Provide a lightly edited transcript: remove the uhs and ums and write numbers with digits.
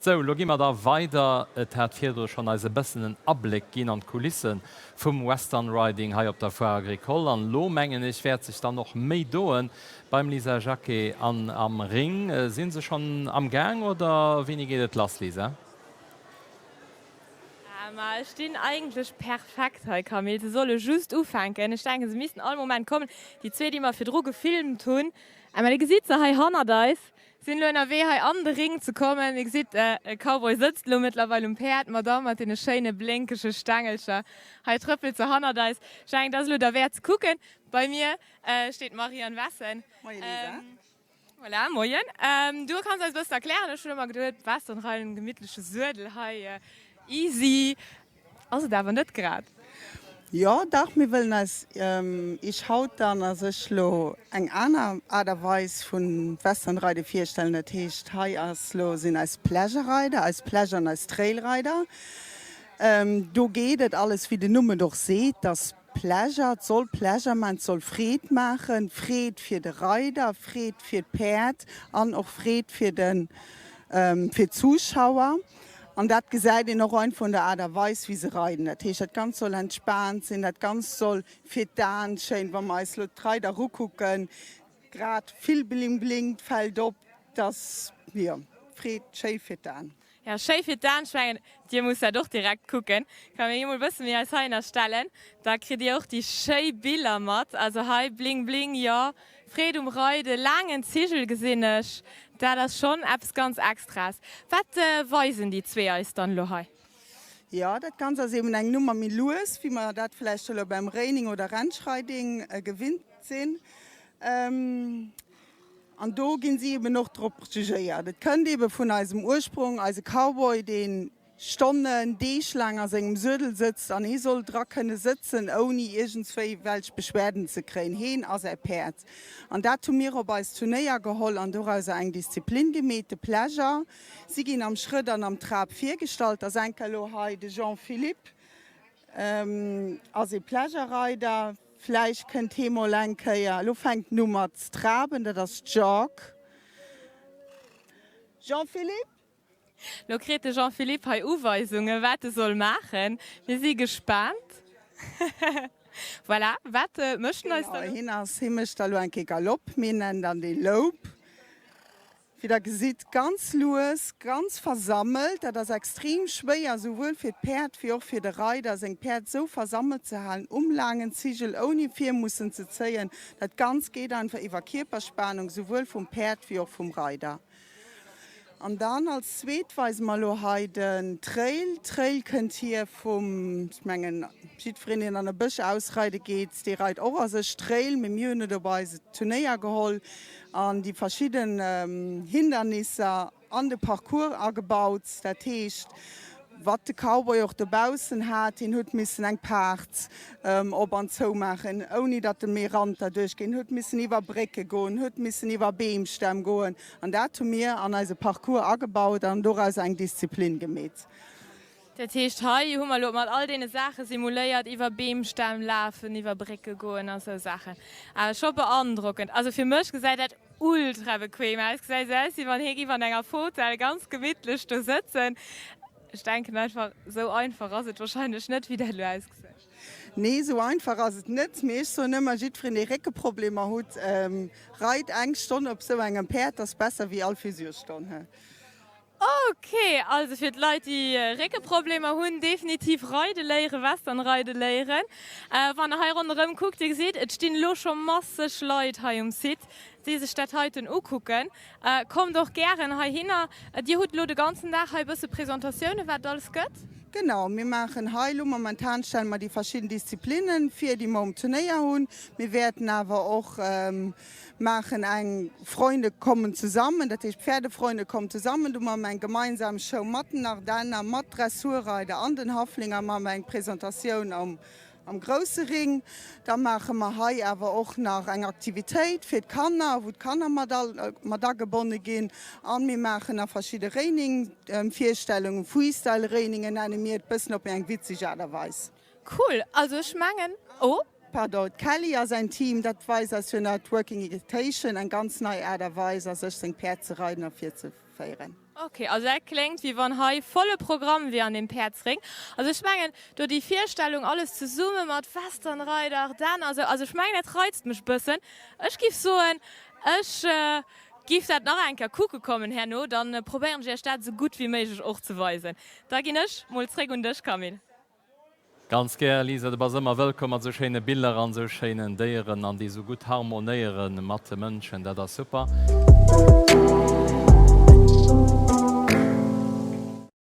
Sou, lo gi mer da weider. Et hat virdru schonn eis e bëssen en Abléck ginn an d'Kulisse vum Western Riding hei op der Foire Agricole. An elo, mengen ech, wäert sech dann och méi doen beim Lisa Jacqué an am Ring. Si se schonn am Gaang oder wéini geet et lass, Lisa? Ma ech stinn eigentlech perfekt hei, Camille. Se solle just ufänken. Ech denken, se missten all Moment kommen. Déi zwee, déi mer virdru gefilmt hunn, mä dir gesitt se hei hannert eis, Sinn elo ënnerwee hei an de Ring ze kommen. Dir gesitt, e Cowboy sëtzt elo mëttlerweil um Päerd, d'Madame mat deene schéine blénkege Stängelcher hei trëppelt se hannert eis. Ech mengen, et ass elo derwäert ze kucken. Bei mir steet d'Marianne Wessen. Moie Lisa. Voilà, moien. Du kanns eis e bëssen erklären, ech hunn ëmmer geduet, Westernreiden, gemittleche Suedel hei, easy. Ass et awer net grad. Jo, dach, mir wëllen eis Iech haut dann a sech lo eng aner Aart a Weis vun Westernreide virstellen. Dat heescht, hei ass lo, sinn eis Pleasure-Reider, eis Pleasure an eis Trail-Reider. Do geet et alles, wéi den Numm et och seet, dass Pleasure, et soll Pleasure maachen, et soll Freed maachen, Freed fir de Reider, Freed fir d'Päerd an och Freed fir de, fir d'Zuschauer. An dat gesäit een och einfach un der Aart a Weis, wéi se reiden. Dat heescht, dat Ganzt soll entspaant sinn, dat Ganzt soll fir d'Aen schéin, wa mer eis elo d'Reider rukucken, grad vill Bling Bling, 't fält op, dass, jo, Freed, schéi fir d'Aen. Jo, schéi fir d'Aen. Ech mengen, Dir musst dat och direkt kucken. Ka mir emol e bësse méi eis heihinner stellen, da kritt Dir och déi schéi Biller mat. Also hei Bling Bling, jo, Freed um Reiden, laangen Zigel gesinn ech, dat ass schonn eppes ganz Extraes. Wat weisen déi zwee eis dann elo hei? Jo, dat Ganzt ass eben eng Nummer méi lues, wéi mer dat vläicht elo beim Reining oder Ranchriding gewinnt sinn. An do ginn si eben och drop jugéiert. Et kënnt ebe vun eisem Ursprong, eise Cowboy, deen Stonnen, Deeg laang a sengem Suedel sëtzt an hee soll dra kënne sëtzen, ouni iergendswéi welch Beschwerden ze kréien, heen a säi Päerd. An dat hu mir op eis Turnéier geholl an dorauser eng Disziplin gemeet, de Pleasure. Si ginn am Schrëtt an am Trab virgestallt. Ass enker elo hei de Jean-Philippe, ass ee Pleasure-Reider. Vläicht kënnt hee mol eng Kéier. Elo fänkt en u mat traben, dat ass Jog. Jean-Philippe? Lo kritt de Jean-Philippe hei Uweisungen, wat e soll maachen. Mir si gespaant. Voilà, wat mécht en eis da lo? Hien ass, hie mécht da lo eng Kéier Galopp. Mir nennen dann dee Lope. Wéi der gesitt, ganz lues, ganz versammelt. Dat ass extrem schwéier, souwuel fir d'Päerd wéi och fir de Reider, seng Päerd esou versammelt ze halen um laangen Zigel, ouni vir mussen ze zéien. Dat Ganzt geet einfach iwwer Kierperspanung, souwuel vum Päerd wéi och vum Reider. An dann als zweet weise mer elo hei den Trail. Trail kënnt hier vum, ech mengen jiddwereen deen an e Bësch ausreide geet, dee reit och a sech Trail, mee mir hunn et op eise Turnéier geholl an déi verschidden Hindernisser an de Parcours agebaut. Dat heescht, Wat de Cowboy och dobaussen hat, hien huet missen eng Paart op an zou maachen, ouni datt e méi Rand derduerch geet, huet missen iwwer Brécke goen, huet missen iwwer Beemstämm goen. An dat hu mir an eise Parcours agebaut an dorauser eng Disziplin gemeet. Dat heescht, hei hu mer elo mat all deene Saache simuléiert, iwwer Beemstämm lafen, iwwer Brécke goen a sou Saachen. Scho beandrockend. Also fir mech gesäit dat ultra bequem aus, gesäit esou aus wéi wann hie giff an enger Fotell ganz gemittlech do sëtzen. Ech denken einfach, esou einfach ass et wahrscheinlech net wéi dat elo ausgesäit. Nee, esou einfach ass et net, mee ech soen ëmmer, jiddwereen dee Réckeproblemer hutt, reit eng Stonn op esou engem Päerd, ass besser wéi all Physiostonn. Ok, also fir d'Leit déi Réckeproblemer hunn, definitiv reide léieren, Westernreide léieren. Wann der hei ronderëm kuckt, dir gesitt, et stinn elo scho masseg Leit hei um Site, déi sech dat heiten ukucken. Kommt och gären heihinner. Dir hutt elo de ganzen Dag hei e bësse Presentatiounen, wat et alles gëtt. Genau, mir maachen hei elo momentan, stelle mer déi verschidden Disziplinnen vir, déi mer um Turnéier hunn. Mir wäerten awer och maachen eng Freunde kommen zusammen, dat heescht Pferdefreunde kommen zusammen, do maache mer eng gemeinsam Show mat den Ardenner, mat Dressurreider an den Haflinger maache mer eng Presentatioun am am grousse Ring. Da maache mer hei awer och nach eng Aktivitéit fir d'Kanner, wou d'Kanner mat mat agebonne ginn an mir maachen nach verschidde Reining Virstellungen, Freestyle Reiningen nenne mir et, bëssen op méi eng witzeg Aart a Weis. Cool, also ech mengen, oh. Pardon, d'Kelly a säin Team, dat weist eis jo nach d'Working Equitation, eng ganz nei Aart a Weis a sech seng Päerd ze reiden a vir ze. féieren. Ok, also dat kléngt wéi wann hei volle Programm wier an deem Päerdsréng. Also ech mengen do déi Virstellung alles zesumme mat Westernreider, Ardenner a sou, also ech mengen dat reizt mech bëssen. Ech giff soen ech giff dat nach eng Kéier kucke kommen herno, dann probéieren ech iech dat esou gutt wéi méiglech och ze weisen. Da ginn ech mol zréck un dech Camille. Ganz gär, Lisa, du bass ëmmer wëllkomm mat esou schéine Biller an esou schéinen Déieren an déi esou gutt harmonéieren mat de Mënschen, dat ass super.